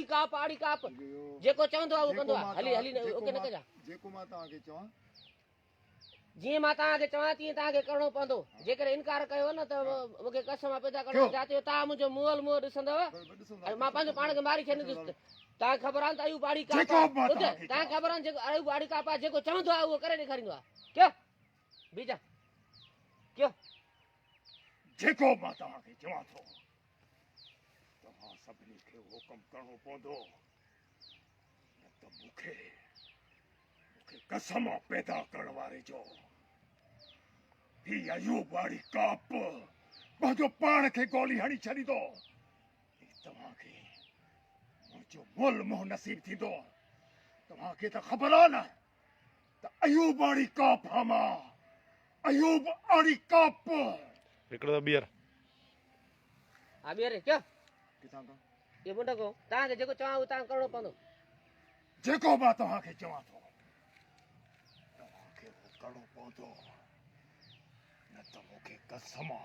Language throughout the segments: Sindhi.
ڪاپ آڙي ڪاپ جيڪو چوندو آهي اهو ڪندو آهي هلي هلي اوڪي نه ڪجا. جيڪو مان توهان کي چوان. جيئن مان توهان کي چوان تيئن توهان کي ڪرڻو پوندو. جيڪڏهن انڪار ڪيو نه ته مون کي قسم آهي پيدا ڪرڻ واري ذات جو توهان منهنجو مئل منهن ڏسندؤ ۽ مان پنهنجو پاڻ کي ماري ڇڏيندس. توهان کي خبر آهي نه ته ايوب آڙي ڪاپ آهي. ٻڌ، توهان کي خبر آهي نه جيڪو ايوب آڙي ڪاپ آهي جيڪو چوندو آهي اهو ڪري ڏيکاريندو آهي. ڪيو بيجا ڪيو. جيڪو مان توهان کي چوان ٿو. توهان سڀني کي اهو ڪم ڪرڻو پوندو، نه ته مون کي مون کي قسم آ پيدا ڪرڻ واري جو، هي ايوب واري ڪاپ پنهنجو پاڻ کي گولي هڻي ڇڏيندو ۽ توهان کي منهنجو مول منهن نصيب ٿيندو. توهان کي ته خبر آ نه ته ايوب آڙي ڪاپ ها مان، ايوب آڙي ڪاپ. هڪڙو ته ٻيهر. ها ٻيهر ڪيو. ڪٿان کان؟ اهو منڍ کان. توهان کي جيڪو چوان اهو توهان کي ڪرڻو پوندو. جيڪو مان توهان کي چوان ٿو توهان کي اهو ڪرڻو پوندو، نه ته مون کي قسم آ،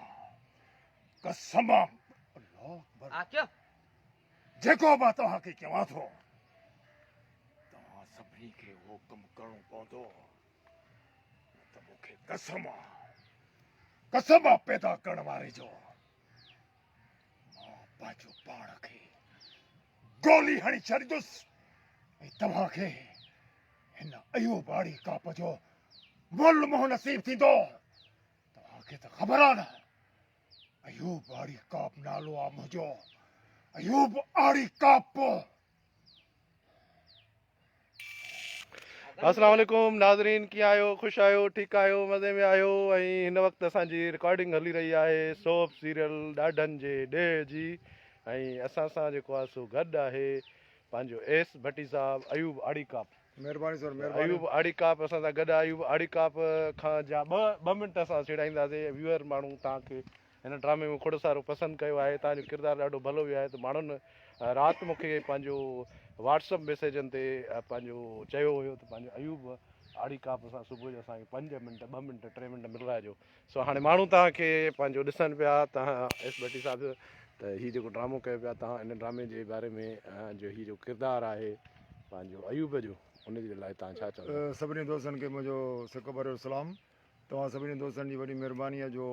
قسم آ، الله اڪبر. ها ڪيو. جيڪو مان توهان کي چوان ٿو توهان سڀني کي اهو ڪم ڪرڻو پوندو، نه ته مون کي قسم آ، قسم آ پيدا ڪرڻ واري جو، مان پنهنجو پاڻ کي گولي هڻي ڇڏيندس ۽ توهان کي هن ايوب آڙي ڪاپ جو مل منهن نصيب ٿيندو. توهان کي ته خبر آ نه ايوب آڙي ڪاپ نالو آ منهنجو، ايوب آڙي ڪاپ. السلام عليڪم ناظرين، ڪيئن آهيو؟ خوش آهيو؟ ٺيڪ آهيو؟ مزي ۾ آهيو؟ ۽ هن وقت اسان جي رڪارڊنگ هلي رهي آهي سوپ سيريل ڏاڍن جي ڏيهه جي ۽ اسان سان جيڪو آهي سو گڏ آهي پنهنجو ايس ڀٽي صاحب ايوب آڙي ڪاپ. مهرباني سر مهرباني. ايوب آڙي ڪاپ اسان سان گڏ آهي. ايوب آڙي ڪاپ کان جا ٻه منٽ اسان سيڙائينداسين. ويوئر ماڻهو توهان کي هن ڊرامي ۾ کوڙ سارو پسند ڪيو آهي توهان جو ڪردار ڏاڍو ڀلو ويو آهي ته ماڻهن رات مون کي پنهنجو واٽس اپ ميسيجن تي پنهنجو چيو هيو ته پنهنجو ايوب آڙي ڪاپ سان صبح جو اسان کي پنج منٽ ٻه منٽ ٽي منٽ ملرائجو سو هاڻي ماڻهو توهان کي پنهنجو ڏسن پيا توهان ايس ڀٽي صاحب ته هي جيڪو ڊرامو ڪيو پيا توهان ان ڊرامي جي باري ۾ جو هي جو ڪردار آهي پنهنجو ايوب جو ان جي لاء توهان ڇا چوندا. سڀني دوستن کي منهنجو سڪ ڀريو سلام. توهان سڀني دوستن جي وڏي مھرباني آ جو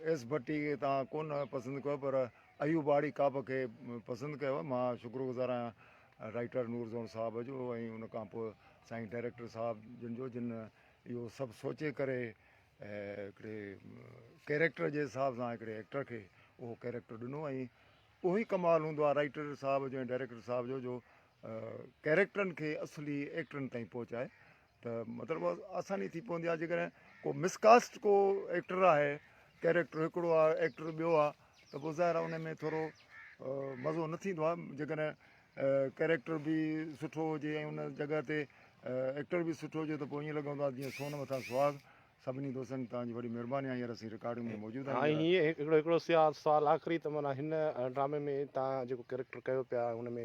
ايس ڀٽي کي توهان ڪونه پسند ڪيو پر ايوب آڙي ڪاب کي پسند ڪيو مان شڪر گذار آهيان رائيٽر نور زون صاحب جو ۽ ان کان پوء سائين ڊائريڪٽر صاحب جن جو جن اهو سڀ سوچي ڪري هڪڙي ڪيريڪٽر جي حساب سان هڪڙي ايڪٽر کي اهو ڪيريڪٽر ڏنو ۽ اهو ئي ڪمال هوندو آهي رائيٽر صاحب جو ۽ ڊائريڪٽر صاحب جو جو ڪيريڪٽرن کي اصلي ايڪٽرن تائين پهچائي ته مطلب آساني ٿي پوندي آهي جيڪڏهن ڪو مس ڪاسٽ ڪو ايڪٽر آهي ڪيريڪٽر هڪڙو آهي ايڪٽر ٻيو آهي ته پوء ظاهر آهي ان ۾ ٿورو مزو نه ٿيندو آهي جيڪڏهن ڪيريڪٽر به سٺو هجي ۽ ان جڳهه تي ايڪٽر به سٺو هجي ته پوء ائين لڳندو آهي جيئن سون مٿان سهاڳ سڀني دوستن توهان جي وڏي مهرباني آهي هينئر اسين رڪارڊنگ ۾ موجود آهيون. ۽ هيئن هڪڙو هڪڙو سوال آخري ته معنيٰ هن ڊرامي ۾ توهان جيڪو ڪيريڪٽر ڪيو پيا ان ۾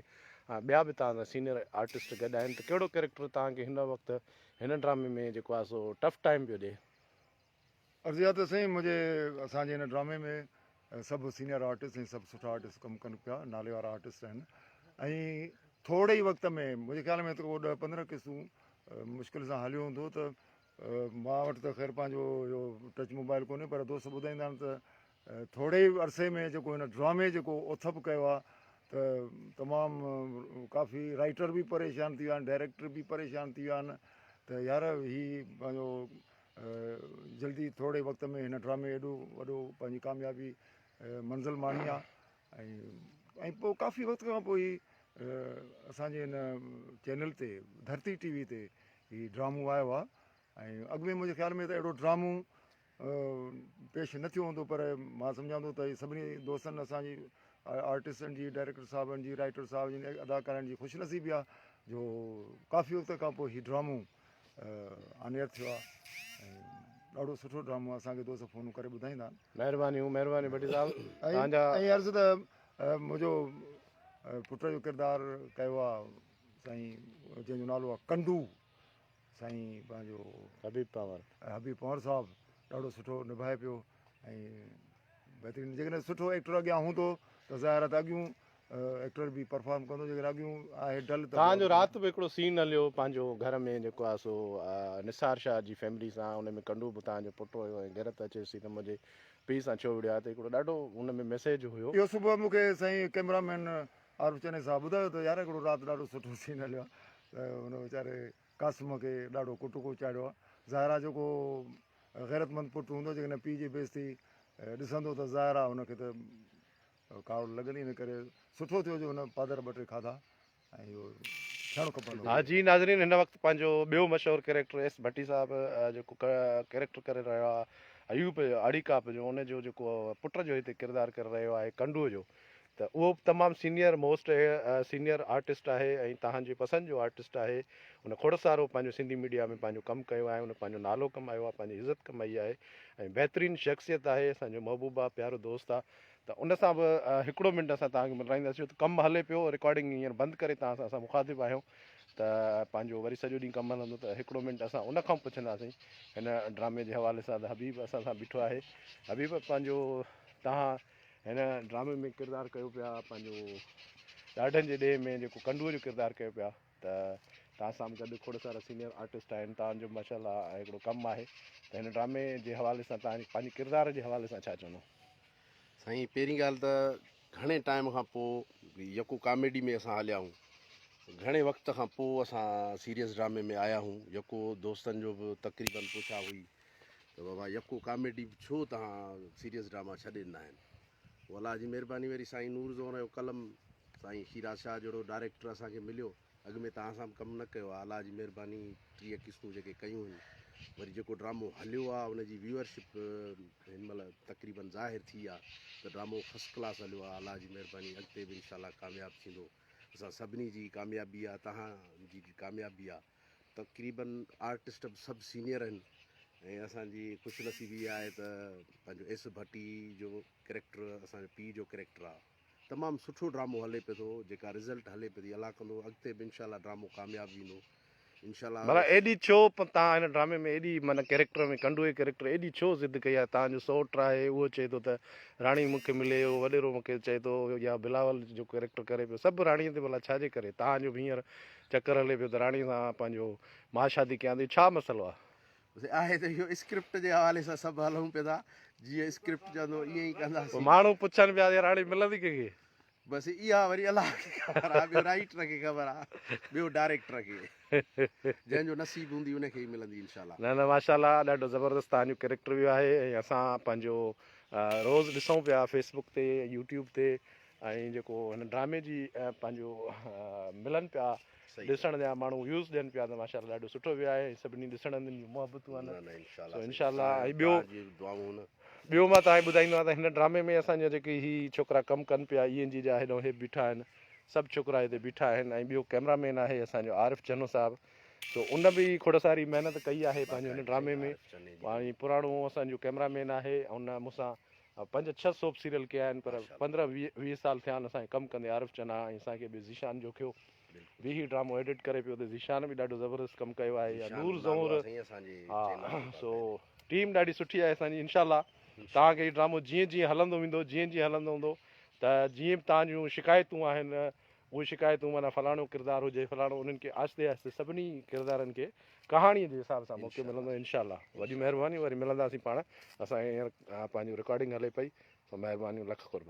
ٻيا به توهان سان سينئر آرٽسٽ گڏ آهن ته ڪهڙو ڪيريڪٽر توهان کي هن وقت هن ڊرامي ۾ جيڪو آهي سو ٽف ٽائيم پيو ڏئي؟ عرض اها ته سائين منهنجي اسان جي هن ڊرامي ۾ سڀ سينئر آرٽسٽ ۽ سڀ سٺا آرٽسٽ ڪم ڪن پيا نالي وارا آرٽسٽ آهن ۽ ٿوري ئي وقت ۾ منهنجي خيال ۾ ته ڪو ڏهه پندرهن قسطون مشڪل سان هليو هوندو ته مان وٽ ته خير پنهنجو اهو ٽچ موبائل ڪونهي پر دوست ٻڌائيندا آهن ته ٿوري ئي عرصي ۾ جيڪو هن ڊرامي جيڪو اٿپ ڪيو آهي ته تمام ڪافي رائيٽر به پريشان ٿي ويا آهن ڊائريڪٽر به پريشان ٿي ويا آهن ته يار هي پنهنجو جلدي ٿوري وقت ۾ هن ڊرامي ايڏو وڏو پنهنجي ڪاميابي منزل ماڻي آهي ۽ ۽ پوء ڪافي وقت کان پوء هي اسانجي هن چينل تي ڌرتي ٽي وي تي هي ڊرامو آيو آهي ۽ اڳ ۾ منهنجي خيال ۾ ته اهڙو ڊرامو پيش نه ٿيو هوندو پر مان سمجهان ٿو ته سڀني دوستن اسان جي آرٽسٽن جي ڊائريڪٽر صاحبن جي رائيٽر صاحب جي اداڪارن جي خوش نصيبي آهي جو ڪافي وقت کان پوء هي ڊرامو آن ايئر ٿيو آهي ۽ ڏاڍو سٺو ڊرامو آهي اسانکي دوست فون ڪري ٻڌائيندا آهن. مهربانيون مهرباني ڀٽي صاحب توهان جا. ۽ عرض ته منهنجو پٽ جو ڪردار ڪيو آهي سائين جنهن جو نالو آهي ڪنڊو سائين پنهنجو حبيب پنهور حبيب پنهور صاحب ڏاڍو سٺو نڀائي پيو ۽ بهترين جيڪڏهن سٺو ايڪٽر اڳيان هوندو ته ظاهر آهي ته اڳيون ايڪٽر به پرفارم ڪندو جيڪڏهن اڳيون آهي ڊل ته توهان جو رات به هڪڙو سين هليو پنهنجو گهر ۾ جيڪو آهي سو نثار شاهه جي فيملي سان ان ۾ ڪنڊو به توهان جو پٽ هيو ۽ غيرت اچيس ٿي ته منهنجي پيء سان ڇو وڙهيو آهي ته هڪڙو ڏاڍو ان ۾ ميسيج هيو. اهو صبح مون کي سائين ڪئميرا مين عارف چني صاحب ٻڌايو ته يار هڪڙو رات ڏاڍو سٺو سين هليو آهي ته هن ويچاري قاسم کي ڏاڍو ڪٽڪو چاڙهيو آهي ظاهر آهي جيڪو غيرتمند پٽ هوندو جيڪڏهن پيء جي بيعزتي ڏسندو ته ظاهر آهي هن کي ته ڪاوڙ لڳندي ان ڪري سٺو ٿيو جو هن پادر ٻه ٽي کاڌا ۽ اهو ٿيڻ کپندو ها هو. جي ناظرين هن وقت پنهنجو ٻيو مشهور ڪيريڪٽر ايس ڀٽي صاحب جيڪو ڪيريڪٽر ڪري رهيو آهي ايوب آڙيڪاپ جو ان جو جيڪو پٽ جو هتي ڪردار ڪري رهيو آهي ڪنڊوء جو ته اهو به تمام سينيئر موسٽ سينيئر آرٽسٽ آهي ۽ توهان جي پسند جو آرٽسٽ آهي ان کوڙ سارو پنهنجو سنڌي ميڊيا ۾ پنهنجو ڪم ڪيو آهي ان پنهنجو نالو ڪمايو آهي پنهنجي عزت ڪمائي آهي ۽ بهترين شخصيت آهي اسان جو محبوب آهي پيارو دوست آهي ته ان سان به هڪڙو منٽ اسان توهان کي ملرائينداسين ڇو ته ڪم هلي پيو رڪارڊنگ هينئر بند ڪري توهان سان اسان مخاطب آهيون ته پنهنجو وري سڄو ڏينهن ڪم هلندو ته هڪڙو منٽ اسان ان کان پڇنداسين هن ڊرامي جي حوالي سان ته حبيب اسان سان بيٺو آهي حبيب پنهنجو توهان هن ڊرامي ۾ ڪردار ڪيو پيا پنهنجو ڏاڍن جي ڏيهه ۾ جيڪو ڪنڊوء جو ڪردار ڪيو پيا ته توهان سان به گڏ کوڙ سارا سينيئر آرٽسٽ آهن توهان جو ماشاء الله هڪڙو ڪم آهي ته هن ڊرامي جي حوالي سان توهان پنهنجي ڪردار جي حوالي سان ڇا چوندو. سائين پهرين ڳالهه ته گهڻي ٽائيم کان پوء يڪو ڪاميڊي ۾ اسان هليا هون گهڻي وقت کان پوء اسان سيريس ڊرامي ۾ آيا هون يڪو دوستن جو به تقريبن پڇا هئي ته بابا يڪو ڪاميڊي ڇو توهان سيريس ڊراما ڇڏي ڏنا آهن پوء الله جي مهرباني وري سائين نور زهر جو قلم سائين شيراز شاهه جهڙو ڊائريڪٽر اسان کي مليو اڳ ۾ توهان سان به ڪم نه ڪيو آهي الله جي مهرباني 30 قسطون جيڪي ڪيون آهن وري جيڪو ڊرامو هليو آهي ان جي ويورشپ هن مهل تقريبن ظاهر ٿي آهي ته ڊرامو فرسٽ ڪلاس هليو آهي الله جي مهرباني اڳتي به انشاء الله ڪامياب ٿيندو اسان سڀني جي ڪاميابي آهي توهان جي ڪاميابي آهي تقريبن آرٽسٽ به سڀ سينيئر آهن ۽ اسان جي خوش نصيبي اها آهي ته پنهنجو ايس ڀٽي جو ڪريڪٽر اسان جو پيء جو ڪريڪٽر آهي تمام سٺو ڊرامو هلي پيو ٿو جيڪا رزلٽ هلي پئي ٿي الله ڪندو اڳتي به انشاء الله ڊرامو ڪامياب ويندو انشاء الله. ڀلا ايڏي ڇو تان هن ڊرامي ۾ ايڏي معنيٰ ڪريڪٽر ۾ ڪنڊوئي ڪريڪٽر ايڏي ڇو ضد ڪئي آهي تان جو سئوٽ آهي اهو چئي ٿو ته راڻي مون کي ملي اهو وڏيرو مون کي چئي ٿو يا بلاول جو ڪريڪٽر ڪري پيو سڀ راڻي تي ڀلا ڇا جي ڪري تان جو به هينئر چڪر هلي پيو ته راڻي سان پنهنجو مان شادي ڪيان ٿي ڇا مسئلو آ. آهي ته اهو اسڪرپٽ جي حوالي سان سڀ هلون پيا ٿا جيئن اسڪرپٽ چوندو ائين ئي ڪنداسين. ماڻهو پڇن پيا ته راڻي ملندي ڪنهن کي. بس اها وري الله کي خبر آ ٻيو رائيٽر کي خبر آ ٻيو ڊائريڪٽر کي جنهن جو نصيب هوندي ان کي ئي ملندي انشاء الله. نه نه ماشاء الله ڏاڍو زبردست توهان جو ڪريڪٽر ويو آهي ۽ اسان پنهنجو روز ڏسون پيا فيسبوڪ تي يوٽيوب تي ۽ جيڪو هن ڊرامي جي پنهنجو ملن پيا ڏسڻ جا ماڻهو ويوز ڏين پيا ته ماشاء الله ڏاڍو سٺو ويو آهي ۽ سڀني ڏسڻندين جون محبتون آهن سو انشاء الله ۽ ٻيو ٻيو مان توهان کي ٻڌائيندو آهيان ته هن ڊرامي ۾ اسان جا جيڪي هي ڇوڪرا ڪم ڪن پيا اي اين جي جا هيڏانهن هي بيٺا آهن سڀ ڇوڪرا هتي بيٺا آهن ۽ ٻيو ڪئميرا مين آهي اسان جو عارف چنو صاحب سو ان به کوڙ ساري محنت ڪئي آهي پنهنجو هن ڊرامي ۾ ۽ پراڻو اسان جو ڪئميرا مين آهي ان مون سان پنج ڇهه سوپ سيريل ڪيا آهن پر 15 20 سال ٿيا آهن اسان کي ڪم ڪندي عارف چنا ۽ اسان کي به ذيشان جوکيو به هي ڊرامو ايڊٽ ڪري پيو ته ذيشان به ڏاڍو زبردست ڪم ڪيو آهي يا نور زئور ها سو ٽيم ڏاڍي سٺي آهي اسان جي انشاء الله توهان کي هي ڊرامو جيئن جيئن هلندو ويندو جيئن جيئن هلندو ويندو ته جيئن به توهان جون شڪايتون آهن اهي شڪايتون معنيٰ فلاڻو ڪردار هجي فلاڻو انهن کي آهستي آهستي سڀني ڪردارن کي ڪهاڻي جي حساب سان موقعو ملندو انشاء الله وڏيون مهربانيون وري ملنداسين پاڻ اسان هينئر پنهنجو رڪارڊنگ هلي پئي سو مهربانيون لک قرب.